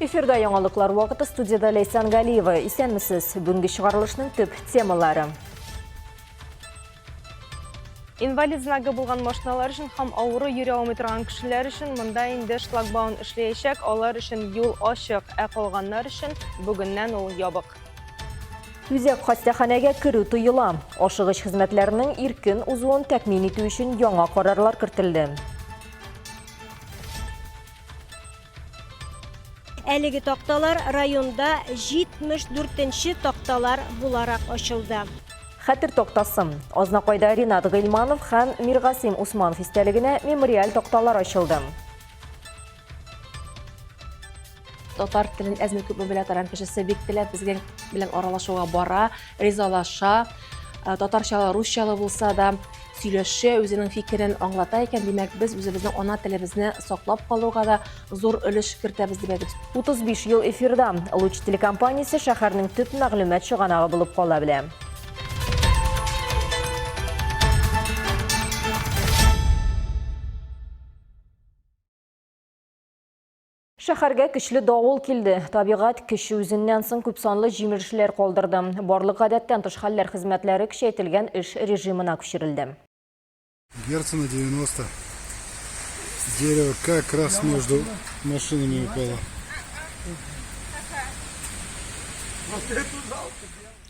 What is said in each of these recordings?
Эфирда яңалыклар вакыты студияда Ләйсән Галиева. Исәнмесез. Бүгенге чыгарылышның төп темалары. Инвалид знагы булган машиналар өчен һәм авыру йөри алмый торган кешеләр өчен монда инде шлагбаум эшләячәк, алар өчен юл ачык, ә калганнар өчен бүгеннән ул ябык. Үзәк хастаханәгә керү тыела. Ашыгыч хезмәтләрнең иркен узуын тәэмин итү өчен яңа карарлар кертелде. Әлеге такталар районда 74 нче такталар буларак ачылды. Хәтер тактасы. Азнакайда Ринат Гыйльманов һәм Миргасыйм Усманов истәлегенә мемориаль такталар ачылды. Татар телен әзме-күпме белә торган кешесе бик теләп безгә белән аралашуга бара, ризалаша. Э, татарчалы, русчалы булса да сөйләшә, үзенең фикерен аңлата икән, димәк, без үзебезнең ана телебезне саклап калуга да зур өлеш кертәбез дип әйтеп. 35 ел эфирда. Луч телекомпаниясе шәһәрнең төп мәгълүмат чыганагы булып кала белә. Шәһәргә көчле давыл килде. Табигать көче үзеннән соң күпсанлы җимерешләр калдырды. Барлык гадәттән тыш хәлләр хезмәтләре көчәйтелгән эш режимына күчерелде. Герцена 90. Дерево как раз между машинами упало.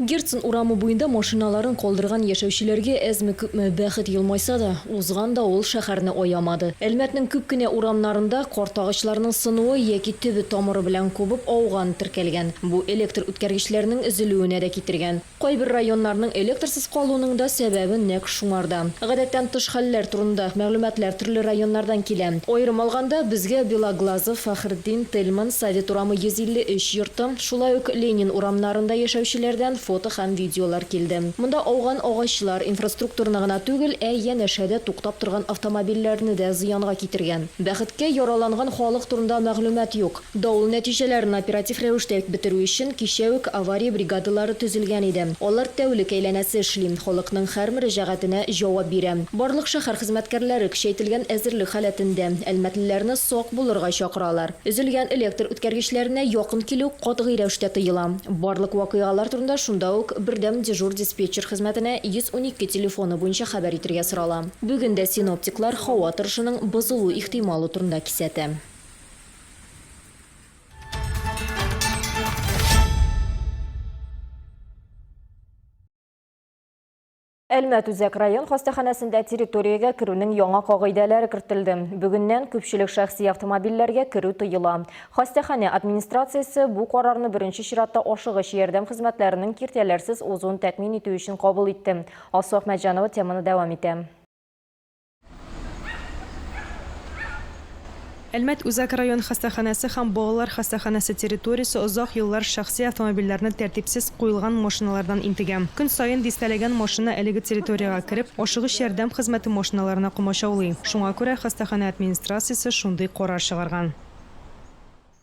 Герцен урамы буенда машиналарын калдырган яшәүчеләргә әзме-күпме бәхет елмайса да, узган давыл шәһәрне аямады. Әлмәтнең күп кенә урамнарында карт агачларның сынуы яки төбе-тамыры белән кубып ауган теркәлгән. Бу электр үткәргечләренең өзелүенә дә китергән. Кайбер районнарның электрсыз калуының да сәбәбе нәкъ шуңарда. Гадәттән тыш хәлләр турында мәгълүматлар төрле районнардан килә. Аерым алганда, безгә Белоглазов, Фәхретдин, Тельман, Совет урамы 153 йорты, шулай ук Ленин урамнарында яшәүчеләрдән фото һәм видеолар килде. Монда ауган агачлар инфраструктураны гына түгел, ә янәшәдә туктап торган автомобильләрне дә зыянга китергән. Бәхеткә, яраланган халык турында мәгълүмат юк. Давыл нәтиҗәләрен оператив рәвештә бетерү өчен кичә үк авария бригадалары төзелгән иде. Алар тәүлек әйләнәсе эшли, халыкның һәр мөрәҗәгатенә җавап бирә. Барлык шәһәр хезмәткәрләре көчәйтелгән әзерлек халәтендә. Әлмәтлеләрне сак булырга чакыралар. Өзелгән электр үткәргечләренә якын килү катгый рәвештә тыела. Барлык вакыйгалар турында шунда ук бердәм дежур-диспетчер хезмәтенә 112 телефоны буенча хәбәр итергә сорала. Бүген дә синоптиклар һава торышының бозылу ихтималы турында кисәтә. Әлмәт үзәк район хастаханәсендә территориягә керүнең яңа кагыйдәләре кертелде. Бүгеннән күпчелек шәхси автомобильләргә керү тыела. Хастаханә администрациясе бу карарны беренче чиратта ашыгыч ярдәм хезмәтләренең киртәләрсез узуын тәэмин итү өчен кабул итте. Алсу Әхмәтҗанова теманы дәвам итә. Әлмәт үзәк район хастаханәсе һәм балалар хастаханәсе территориясе озак еллар шәхси автомобильләрне тәртипсез куелган машиналардан интегә. Көн саен дистәләгән машина әлеге территориягә кереп, ашыгыч ярдәм хезмәте машиналарына комачаулый. Шуңа күрә хастаханә администрациясе шундый карар чыгарган.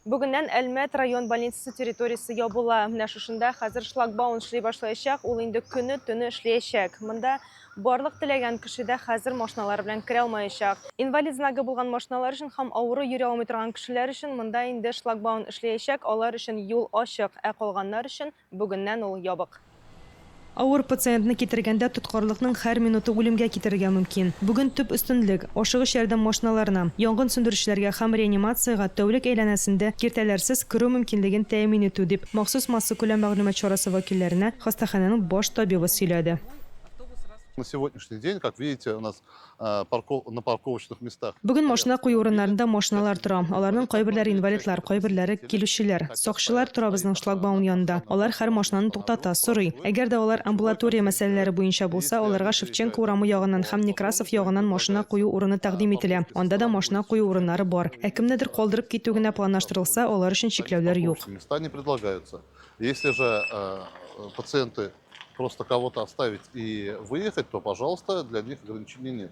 Бүгеннән Әлмәт район больницасы территориясе ябыла. Менә шушында хәзер шлагбаум эшли башлаячак, ул инде көне-төне эшләячәк. Монда барлык теләгән кеше дә хәзер машиналары белән керә алмаячак. Инвалид знагы булган машиналар өчен һәм авыру йөри алмый торган кешеләр өчен монда инде шлагбаум эшләячәк, алар өчен юл ачык, ә калганнар өчен Бүгеннән ул ябык. Авыр пациентны китергәндә тоткарлыкның һәр минуты үлемгә китерергә мөмкин. Бүген төп өстенлек, ашыгыч ярдәм машиналарына, янгын сүндерүчеләргә һәм реанимациягә тәүлек әйләнәсендә киртәләрсез керү мөмкинлеген тәэмин итү, дип махсус массакүләм мәгълүмат чарасы вәкилләренә хастаханәнең баш табибы сөйләде. На сегодняшний день, как видите, у нас на парковочных местах. Бүген машина кую урыннарында машиналар тора. Аларның кайберләре инвалидлар, кайберләре килүчеләр. Сакчылар тора безнең шлагбаум янында. Алар һәр машинаны туктата, сорый. Әгәр дә алар амбулатория мәсьәләләре буенча булса, аларга Шевченко урамы ягыннан һәм Некрасов ягыннан машина кую урыны тәкъдим ителә. Анда да машина кую урыннары бар. Ә кемнедер калдырып китү генә планлаштырылса, алар өчен чикләүләр юк. Места не предлагаются. Если же пациенты просто кого-то оставить и выехать, то, пожалуйста, для них ограничений нет.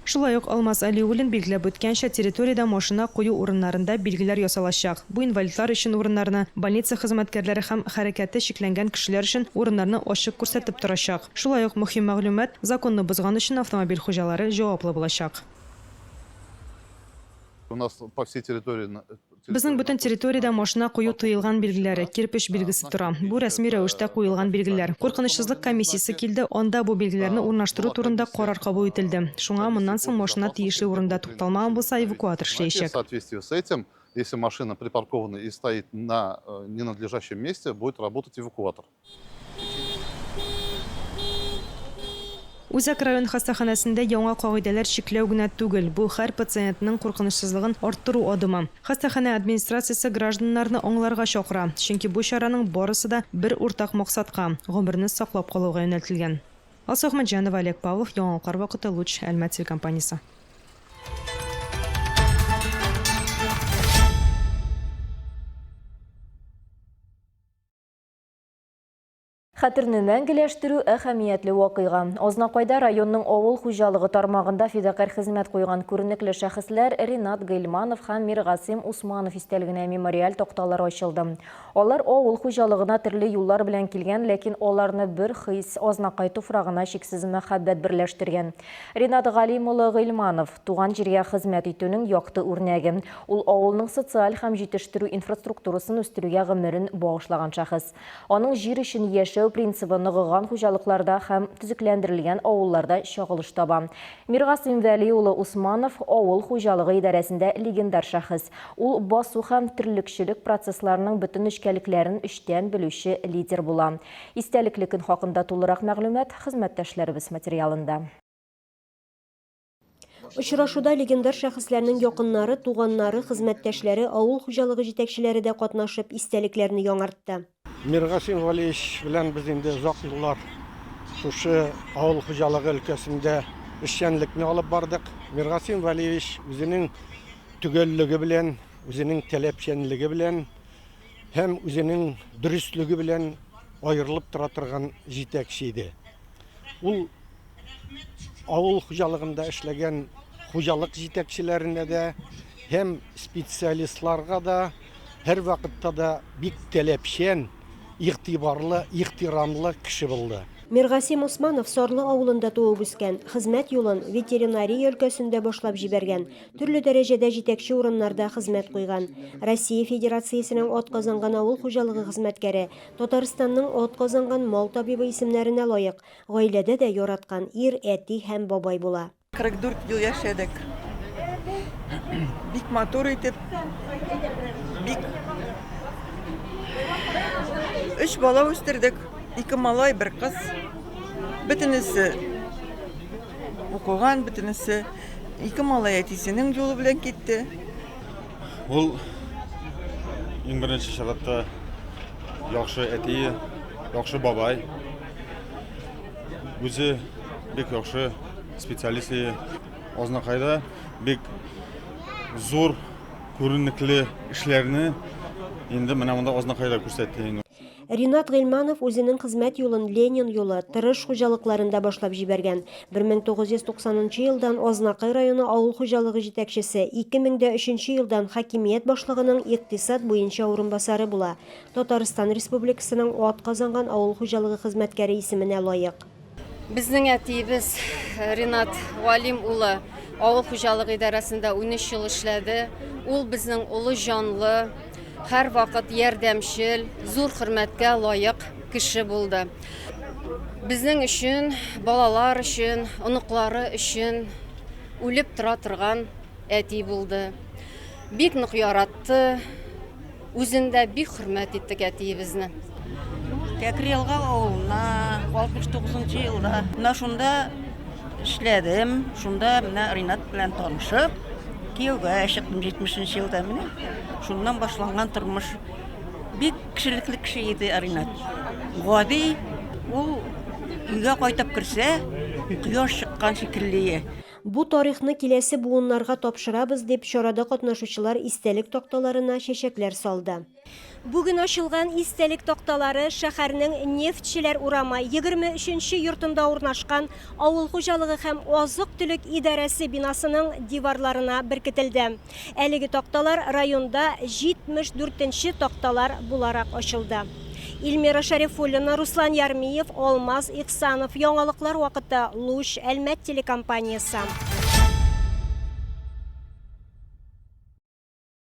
Шулай ук Алмаз Алиуллин билгеләп үткәнчә, территориядә машина кую урыннарында билгеләр ясалачак. Бу инвалидлар өчен урыннарны, больница хезмәткәрләре һәм хәрәкәте чикләнгән кешеләр өчен урыннарны ачык күрсәтеп торачак. Шулай ук мөһим мәгълүмат, законны бозган өчен автомобиль хуҗалары җаваплы булачак. У нас по всей территории Безнең бөтен территориядә машина кую тыелган билгеләре, кирпеч билгесе тора. Бу рәсми рәвештә куелган билгеләр. Куркынычсызлык комиссиясе килде, анда бу билгеләрне урнаштыру турында карар кабул ителде. Шуңа моннан соң машина тиешле урында тукталмаган булса, эвакуатор эшләячәк. В соответствии с этим, если машина припаркована и стоит на э, ненадлежащем месте, будет работать эвакуатор. Үзәк район хастаханәсендә яңа кагыйдәләр чикләү генә түгел, бу һәр пациентның куркынычсызлыгын арттыру адымы. Хастаханә администрациясе гражданнарны аңларга чакыра, чөнки бу чараның барысы да бер уртак максатка, гомерне саклап калуга юнәлтелгән. Алсу Әхмәтҗанова, Олег Павлов, Яңалыклар вакыты, Луч, Әлмәт телекомпаниясе. Хәтерне мәңгеләштерү әһәмиятле вакыйга. Азнакайда районның авыл хуҗалыгы тармагында фидакарь хезмәт куйган күренекле шәхесләр Ринат Гыйльманов һәм Миргасыйм Усманов истәлегенә мемориаль такталар ачылды. Алар авыл хуҗалыгына төрле юллар белән килгән, ләкин аларны бер хис, Азнакай туфрагына чиксез мәхәббәт берләштергән. Ринат Галим улы Гыйльманов, туган җиргә хезмәт итүнең якты үрнәге. Ул авылның социаль һәм җитештерү инфраструктурасын үстерүгә гомерен багышлаган шәхес. Аның җир өчен яшәү принцибы ныгыган хуҗалыкларда һәм төзекләндерелгән авылларда чагылыш таба. Миргасыйм Вәли улы Усманов, авыл хуҗалыгы идарәсендә легендар шәхес. Ул басу һәм терлекчелек процессларының бөтен нечкәлекләрен эчтән белүче лидер була. Истәлекле көн хакында тулырак мәгълүмат хезмәттәшләребез материалында. Очрашуда легендар шәхесләрнең якыннары, туганнары, хезмәттәшләре, авыл хуҗалыгы җитәкчеләре дә катнашып, истәлекләрне яңартты. Миргасыйм Вәлиевич белән без инде озак еллар шушы авыл хуҗалыгы өлкәсендә эшчәнлекне алып бардык. Миргасыйм Вәлиевич үзенең төгәллеге белән, үзенең таләпчәнлеге белән һәм үзенең дөреслеге белән аерылып тора торган җитәкче иде. Ул авыл хуҗалыгында эшләгән хуҗалык җитәкчеләренә дә һәм специалистларга да һәрвакытта да бик таләпчән, игътибарлы, ихтирамлы кеше булды. Миргасим Усманов Сарлы авылында туып үскән, хезмәт юлын ветеринария өлкәсендә башлап җибәргән, төрле дәрәҗәдә җитәкче урыннарда хезмәт куйган. Россия Федерациясенең атказанган авыл хуҗалыгы хезмәткәре, Татарстанның атказанган мал табибы исемнәренә лаек, Гаиләдә дә яраткан ир, әти һәм бабай була. 44 ел яшәдек. Бик матур итеп, бик Өч бала үстердек. Ике малай, бер кыз. Бөтенесе укыган, бөтенесе ике малай әтисенең юлы белән китте. Ул иң беренче чиратта яхшы әти, яхшы бабай. Үзе бик яхшы специалист. Азнакайда бик зур күренекле эшләрне инде менә монда Азнакайда күрсәтте инде. Ринат Гыйльманов үзенең хезмәт юлын Ленин юлы, Тырыш хуҗалыкларында башлап җибәргән. 1990 нчы елдан Азнакай районы авыл хуҗалыгы җитәкчесе, 2003 нче елдан хакимият башлыгының икътисад буенча урынбасары була. Татарстан Республикасының атказанган авыл хуҗалыгы хезмәткәре исеменә лаек. Безнең әтиебез Ринат Валим улы авыл хуҗалыгы идарәсендә 13 ел эшләде. Ул безнең олы җанлы, һәрвакыт ярдәмчел, зур хөрмәткә лаек кеше булды. Безнең өчен, балалар өчен, оныклары өчен үлеп тора торган әти булды. Бик нык яратты. Үзен дә бик хөрмәт иттек әтиебезне. Кәкре Елга авылына 69 нчы елда менә шунда эшләдем. Шунда менә Ринат белән танышып, кияүгә чыктым 70 нче елда менә. Шуннан башланган тормыш. Бик кешелекле кеше иде Ринат. Гади, ул өйгә кайтып керсә, кояш чыккан шикелле. Бу тарихны киләсе буыннарга тапшырабыз, дип чарада катнашучылар истәлек такталарына чәчәкләр салды. Бүген ачылган истәлек такталары шәһәрнең Нефтьчеләр урамы 23 нче йортында урнашкан Авыл хуҗалыгы һәм азык-төлек идарәсе бинасының диварларына беркетелде. Әлеге такталар районда 74 нче такталар буларак ачылды. Эльмира Шәрифуллина, Руслан Ярмиев, Алмаз Ихсанов. Яңалыклар вакыты. Луч, Әлмәт телекомпаниясе.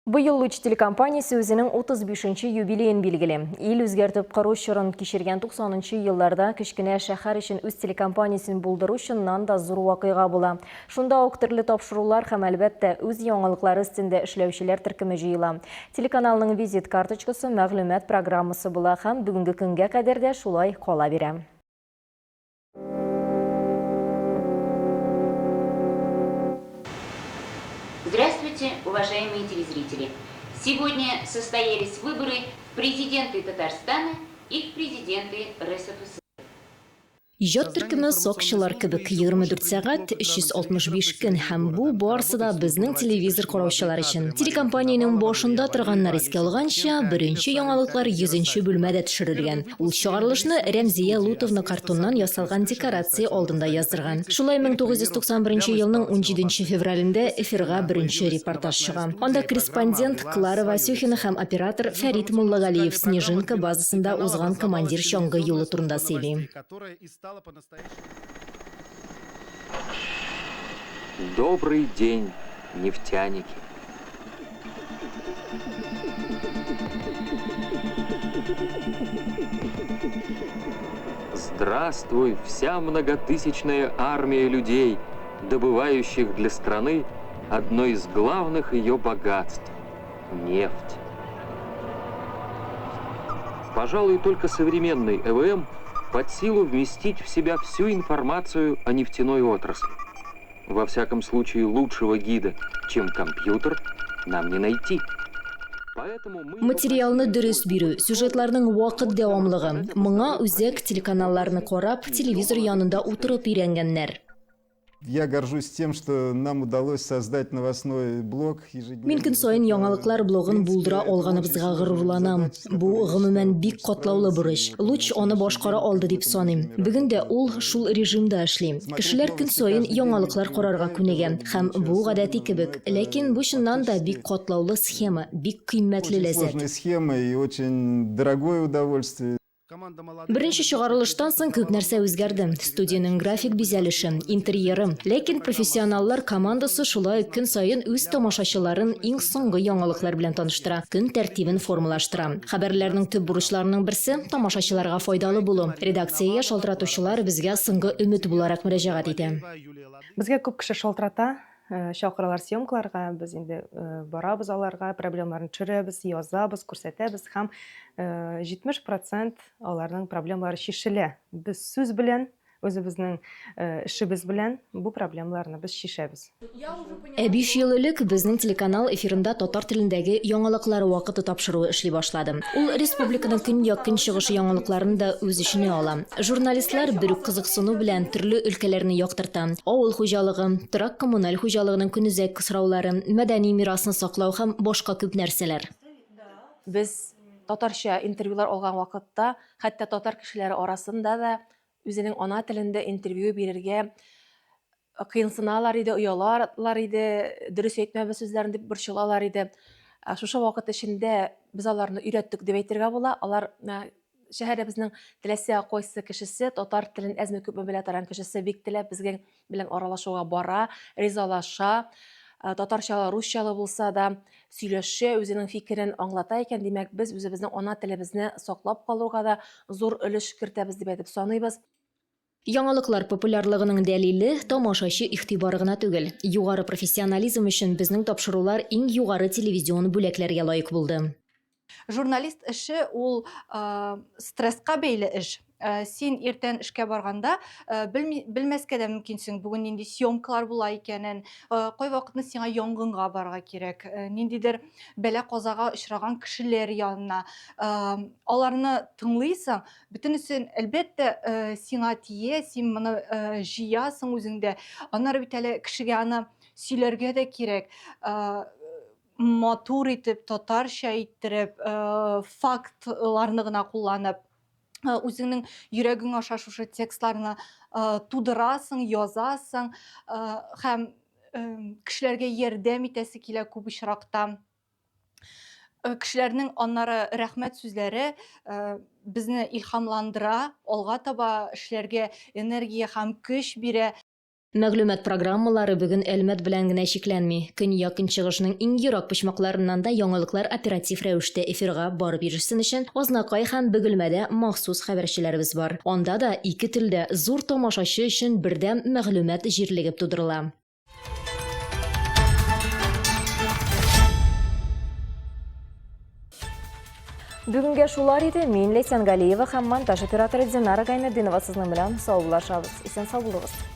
Быел Луч телекомпаниясе үзенең 35 нче юбилеен билгели. Ил үзгәртеп кору чорын кичергән 90 нчы елларда кечкенә шәһәр өчен үз телекомпаниясен булдыру чыннан да зур вакыйга була. Шунда ук төрле тапшырулар һәм, әлбәттә, үз яңалыклары өстендә эшләүчеләр төркеме җыела. Телеканалның визит карточкасы мәгълүмат программасы була һәм бүгенге көнгә кадәр дә шулай кала бирә. Здравствуйте, уважаемые телезрители! Сегодня состоялись выборы в президенты Татарстана и в президенты РСФСР. Иҗат төркеме сакчылар кебек, 24 сәгать, 365 көн һәм бу барысы да безнең телевизор караучылар өчен. Телекомпаниянең башында торганнар искә алганча, беренче яңалыклар 100 нче бүлмәдә төшерелгән. Ул чыгарылышны Рәмзия Лутовна картоннан ясалган декорация алдында яздырган. Шулай 1991 елның унҗиденче февралендә эфирга беренче репортаж чыга. Анда корреспондент Клара Васюхина һәм оператор Фәрит Муллагалиев Снежинка базасында узган командир чаңгы юлы турында сөйли. Добрый день, нефтяники! Здравствуй, вся многотысячная армия людей, добывающих для страны одно из главных ее богатств – нефть. Пожалуй, только современный ЭВМ под силу вместить в себя всю информацию о нефтяной отрасли. Во всяком случае, лучшего гида, чем компьютер, нам не найти. Материалны дөрес бирү, сюжетларның вакыт дәвамлыгы. Моңа үзәк телеканалларны карап, телевизор янында утырып өйрәнгәннәр. Я горжусь тем, что нам удалось создать новостной блог ежедневно. Мин көн саен яңалыклар блогын булдыра алганыбызга горурланам. Бу, гомумән, бик катлаулы бурыч. Луч аны башкара алды дип саныйм. Бүген дә ул шул режимда эшли. Кешеләр көн саен яңалыклар карарга күнегә. Һәм бу гадәти кебек. Ләкин бу чыннан да бик катлаулы схема, бик кыйммәтле Очень ләззәт. сложная схема и очень дорогое удовольствие. Беренче чыгарылыштан соң күп нәрсә үзгәрде. Студиянең график бизәлеше, интерьеры. Ләкин профессионаллар командасы шулай ук көн саен үз тамашачыларын иң соңгы яңалыклар белән таныштыра, көн тәртибен формалаштыра. Хәбәрләрнең төп бурычларының берсе, тамашачыларга файдалы булу. Редакциягә шалтыратучылар безгә соңгы өмет буларак мөрәҗәгать итә. Безгә күп кеше шалтырата, чакыралар съемкаларга, без инде барабыз аларга, проблемаларын төшерәбез, язабыз, күрсәтәбез һәм 70 процент аларның проблемалары чишелә. Без сүз белән, үзебезнең эшебез белән бу проблемаларны без чишәбез. Ә биш ел элек безнең телеканал эфирында татар телендәге Яңалыклар вакыты тапшыруы эшли башлады. Ул республиканың көньяк-көнчыгыш яңалыкларын да үз эченә ала. Журналистлар бер үк кызыксыну белән төрле өлкәләрне яктырта, авыл хуҗалыгы, торак-коммуналь хуҗалыгының көнүзәк сораулары, мәдәни мирасны саклау һәм башка күп нәрсәләр. Без татарча интервьюлар алган вакытта, хәтта татар кешеләре арасында да үзенең ана телендә интервью бирергә кыенсыналар иде, оялалар иде, дөрес әйтмәбез сүзләрен дип борчылалар иде. Шушы вакыт эчендә без аларны өйрәттек дип әйтергә була. Алар шәһәребезнең теләсә кайсы кешесе, татар телен әзме-күпме белә торган кешесе бик теләп безгә белән аралашуга бара, ризалаша, татарчалы, русчалы булса да сөйләшә, үзенең фикерен аңлата икән, димәк, без үзебезнең ана телебезне саклап калуга да зур өлеш кертәбез дип әйтеп саныйбыз. Яңалыклар популярлыгының дәлиле, тамашачы игътибары гына түгел. Югары профессионализм өчен безнең тапшырулар иң югары телевизион бүләкләргә лаек булды. Журналист эше ул стресска бәйле эш. Син иртән эшкә барганда белми, белмәскә дә мөмкинсең, бүген нинди съемкалар була икәнен, кайвакытны сиңа янгынга барырга кирәк, ниндидер бәла-казага очраган кешеләр янына. Аларны тыңлыйсың, Бөтенесен, әлбәттә, э, сиңа тия, син моны э, җыясың үзеңдә. Аннары бит әле кешегә аны сөйләргә дә кирәк. Э, матур итеп, татарча иттереп, фактларны гына кулланып, үзеңнең йөрәгең аша шушы текстларны тудырасың, язасың һәм кешеләргә ярдәм итәсе килә күп очракта. Э, кешеләрнең аннары рәхмәт сүзләре э, безне илһамландыра, алга таба эшләргә энергия һәм көч бирә. Мәгълүмат программалары бүген Әлмәт белән генә чикләнми. Көньяк-көнчыгышның иң ерак почмакларыннан да яңалыклар оператив рәвештә эфирга барып ирешсен өчен Азнакай һәм Бөгелмәдә махсус хәбәрчеләребез бар. Анда да ике телдә зур тамашачы өчен бердәм мәгълүмат җирлеге тудырыла. Бүгенгә шулар иде. Мин Ләйсән Галиева һәм монтаж операторы Динара Гайнетдинова сезнең белән саубуллашабыз. Исән сау булыгыз.